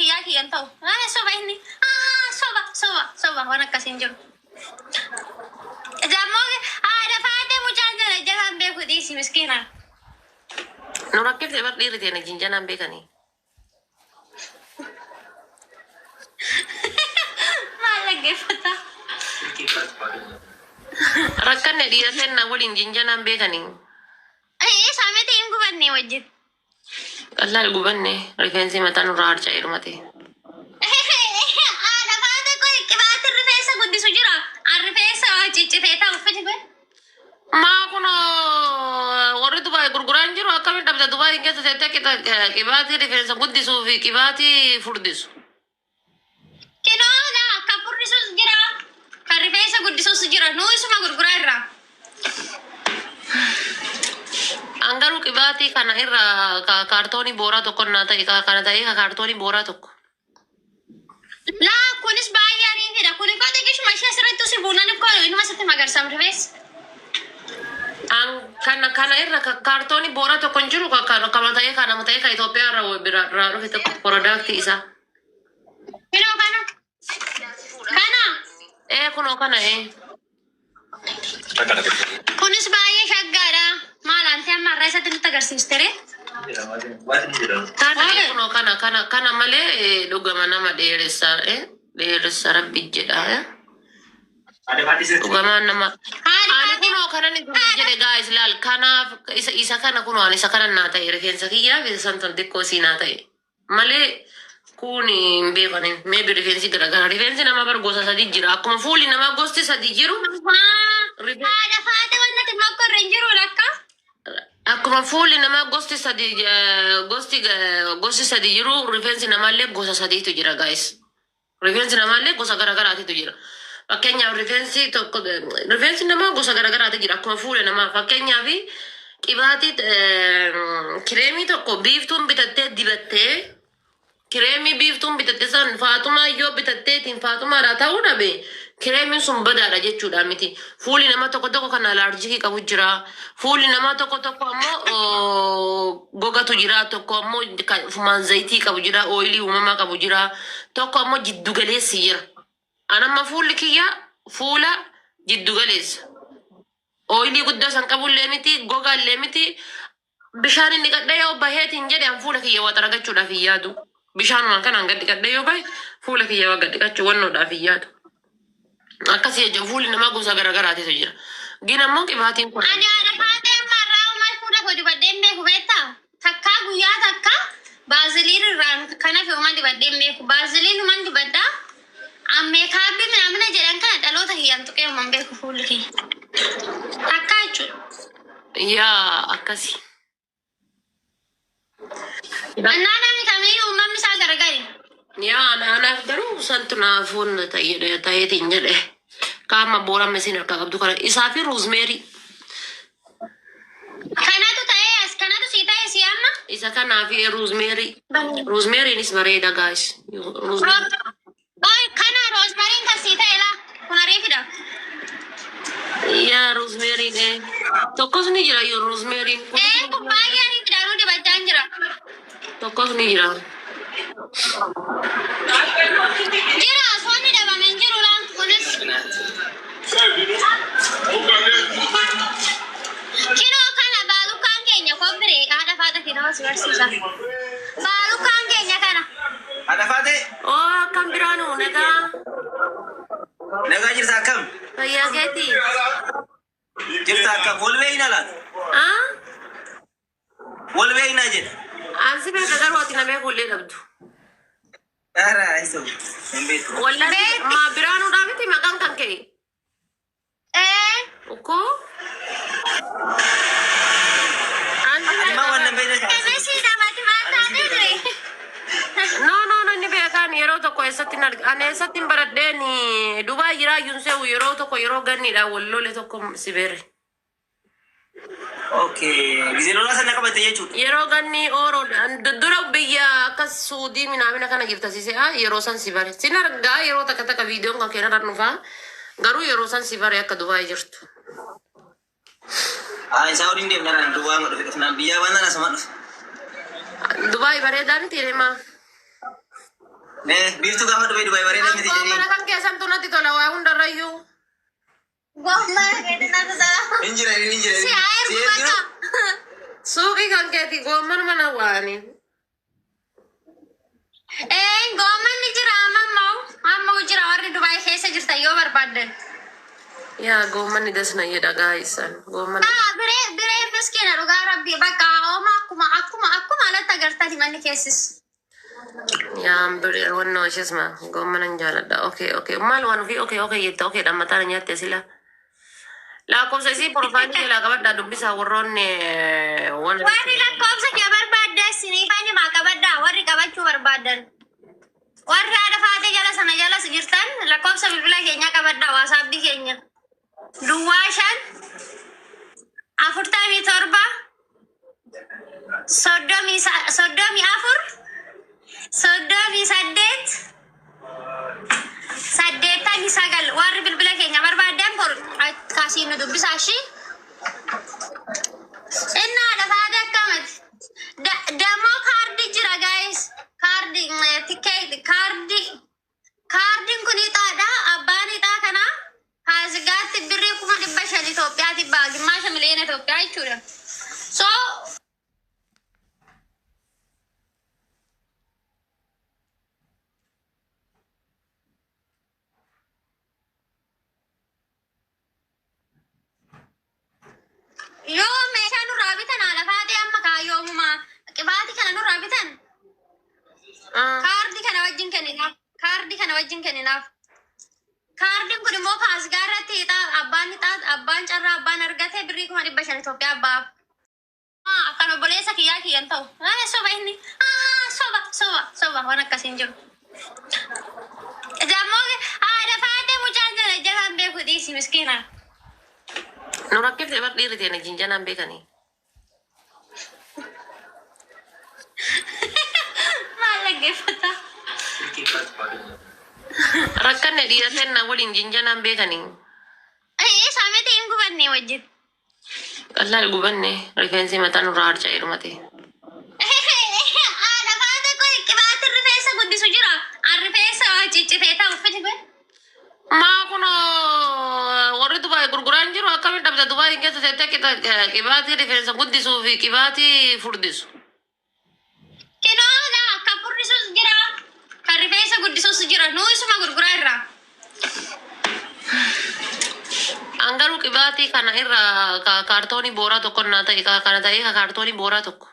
Kiyyaa kiyyan ta'u. Ah, soba inni. Ah, soba soba soba waan akkasii hin jiru. Zammoo haadha faatee mucaan jala jalaan beeku dhiisi miskiina. Nu rakkifte bar dhiirri teena jinjanaan beekanii. Maal dhaggeeffata? Rakkanne dhiira teenna waliin jinjanaan beekanii. Isa miti hin gubanne wajjin. Qallaan gubanne rifeensi mataa nurraa harca'ee dhumate. Haadha faatee kun qibaatiin rifeensa guddisu jira. An rifeensa waa ciccitee ta'u fidi kun. Maa kun warri Dubaay gurguraa hin jiru akkamiin dhabda Dubaay keessa seettee qibaatii rifeensa guddisuu fi qibaatii furdisu. Kinoo laa kan furdisus jira. Kan rifeensa guddisus jira. Nuu isuma gurguraa irraa. An garuu qibaatii kana irra kaartoonii booraa tokko naa ta'e kana ta'ee kaartoonii booraa tokko. Laa kunis baay'ee ariifidha. Kun koo xiqqishuma ishee asirratti usi buunan koo inuma sitti magarsaam rifeensi. An kana irra kaartoonii booraa tokko hin jiru kama ta'ee kana ta'ee ka Itoophiyaa irraa biraa irraa dhufe tokko piroodaaktii isaa. Kinoo kana. Kana. Ee kunoo kana ee. Kunis baay'ee shaggaadha. Maal anti amma har'a isatti nutti agarsiiste ree? Kana ee kunoo kana kana kana malee dhugama nama dheeressa dheeressa rabbi jedha. Dhugamaan nama. Haadha Ani faatee. kunoo kanan isin jedhe guys laal kanaaf isa kana kunoo ani isa kana naa ta'e rifeensa kiyyaaf isa san xiqqoo isii naa ta'e malee kun hin beekanin maybe rifeensi garagara rifeensi namaa bar gosa sadi jira akkuma fuulli namaa gosti sadi jiru Haadha faatee wanti ati makko irra hin jiru lakka. Akkuma fuulli namaa gosti sadi gosti gosti sadi jiru rifeensi namaallee gosa sadiitu jira guys. Rifeensi namaallee gosa garagaraatitu jira. Fakkeenyaaf rifeensi tokko rifeensi namaa gosa garagaraatu jira akkuma fuula namaa fakkeenyaaf qibaatii kireemii tokko biiftuun bitattee dibattee kireemii biiftuun bitatte san faatumaa yoo bitatteetiin faatumaadhaa ta'uu dhabe kireemiin sun badaadha jechuudha miti. Fuulli nama tokko tokko kan alaarjikii qabu jira. Fuulli namaa tokko tokko ammoo gogatu jira. Tokko ammoo kan ofumaan zayitii qabu jira. Ooyilii uumamaa qabu jira. Tokko ammoo jiddu galeessi jira. An amma fuulli kiyya fuula jiddu galeessa. Ooyilii guddaa san qabullee miti, gogaallee miti. Bishaan inni dhiqadhee yoo baheetiin jedhe an fuula kiyya waa xaragachuudhaaf hin yaadu. Bishaanuma kanaan gad dhiqadhee yoo bahe fuula kiyya waa gad dhiqachuu wannoodhaaf hin yaadu. Akkasii jechuun fuulli namaa gosa garagaraatitu jira. Gin ammoo qibaatiin kun. Ani haadha faatee amma irraa maal fuula koo dibadhee hin beeku beektaa? Takkaa guyyaa takka baaziliin irraan kan hafe homaa dibadhee hin beeku. Baaziliin human dibadhaa. An meekaapii minaamina jedhan kana dhaloota kiyyaan tuqee homaa hin beeku fuulli kiyya. Takkaa jechuudha. Yaa akkasi. Annaa namni kamiyyuu uumamni isaa garagari. Yaa anaaf garuu santu naafuun ta'eetiin jedhe. Qaama boora isin harkaa qabdu kana isaa fi ruuzmeerii. Kanatu ta'ee as kanatu sii ta'e sii amma. Isa kanaa fi ruuzmeerii. Ruuzmeeriinis bareeda guys. Ruuzmeerii. Oy kana roosmariin kan sii ta'e laa kun ariifidha. Yaa ruuzmeeriin ee. Tokkos ni jira yoo ruuzmeeriin. Ee kun baay'ee ariifidha nuu dibachaa hin jira. Tokkos ni jira. Jira soonni dhabame hin jiru laa kunis. Kinoo kana baalukaan keenya kobbire haadha faata fi nama si barsiisa. Baalukaan keenya kana. Haadha Faatee, Oo akkam biraanuu nagaa nagaa jirta akkam? Fayyaa keetii? Jirta akkam? Wal beeknaa laata? Ah? Wal beeknaa jedha. Ansi beeka garuu ati na beekuu illee dhabdu. Ara, isa hin beektu. Wallahi Beekti. maa biraanuudhaa miti maqaan kan ka'e. Ee. Ukkoo. Ansi Ani maa waan beeka. nan beekne Ebesi namati maal taatee ture? No no no inni beekaan yeroo tokko eessatti hin arg ani eessatti hin baradheen Dubaay jiraa iyyuu se'u yeroo tokko yeroo ganniidhaan wal lole tokko si beere. Okay. Gizee lolaa sana qabatte jechuudha. Yeroo ganni ooroo dura biyya akkas Suudii minaamina kana jirta si se'a yeroo san si bare. Sin argaa yeroo takka takka viidiyoon kan keenarra dhufaa garuu yeroo san si bare akka Dubaay jirtu. Ah, isaa waliin deemna naan duwwaa ma dhufe dhufnaan biyyaa baanaan asuma dhufe. Dubaay bareedaa miti deemaa. Biiftuu gaafa dhufee Dubaay bareeda miti Akkoo mana jedhee. kan keessantu natti tola waa hundarrayyuu. Gommana keetti natti tola. Hin jira hin jira. Si haa ergu bakka. Suuqii kan keeti goomman mana waani. Ee goommanni jira amma ammoo amma jira warri Dubaay keessa jirtan yoo barbaaddan. Yaa goommanni dasna jedha gaayisan. Goomman. Ah, biree biree miskiina dhugaa rabbii bakka ooma akkuma akkuma akkuma alatti agartani manni keessis. Yaa biree wannoo ishees ma goommanan jaaladha. Okay okay. Maal waan ofii okay okay jetta okay dha mataan nyaatte sila. Lakkoofsa isii profile jalaa qabadhaa dubbisaa warroonni waan. Warri lakkoofsa kee barbaaddan isiniifan himaa qabadhaa warri qabachuu barbaadan. Warri haadha faatee jala sana jalas jirtan lakkoofsa bilbila keenyaa qabadhaa WhatsAppii keenya. 05 47 34 38 89 warri bilbila keenya barbaadan bor kaasiin nu dubbisaa ishii. Inni haadha faatee akkamati? Dammoo kaardii jira guys. Kaardii tikeet kaardii kaardiin kun ixaadha. Abbaan ixaa kanaa haasigaatti birrii 500,000 Itoophiyaatti ba'a. Gimmaasha miliyoona Itoophiyaa jechuudha. So yoo meeshaa nurraa bitan haadha faatee amma kaayyoomumaa qibaatii kana nurraa bitan kaardii kana wajjin kenninaaf. Kaardii kana wajjin kenninaaf. Kaardiin kun immoo paasgaa irratti ixaa abbaan ixaa abbaan carraa abbaan argate birrii 500,000 Itoophiyaa ba'a. Akkan obboleessa kiyyaa kiyyan ta'u. Ah, soba inni. Ah, soba soba soba waan akkasiin jiru. Dammoo haadha faatee mucaan jala jalaan beeku dhiisi miskiina. Nu rakkifte bar dhiirri teenya jinjanaan beekanii. Maal dhaggeeffata? Rakkanne dhiira teenya waliin jinjanaan beekanii. Ee miti hin gubanne wajjin. Qallaan gubanne rifeensi mataa nurraa harca'ee dhumate. Haadha faatee kun qibaatiin rifeensa guddisu jira. An rifeensa waa ciccitee ta'u uffati kun. Maa kun warri Dubaay gurguraan jiru akkamiin dhabda Dubaay keessa seettee qibaatii rifeensa guddisuu fi qibaatii furdisu. Kinoodha kan furdisus jira. Kan rifeensa guddisus jira. Nuu isuma gurguraa irraa. An garuu qibaatii kana irra kaartoonii booraa tokko naa ta'e kana ta'ee kaartoonii booraa tokko.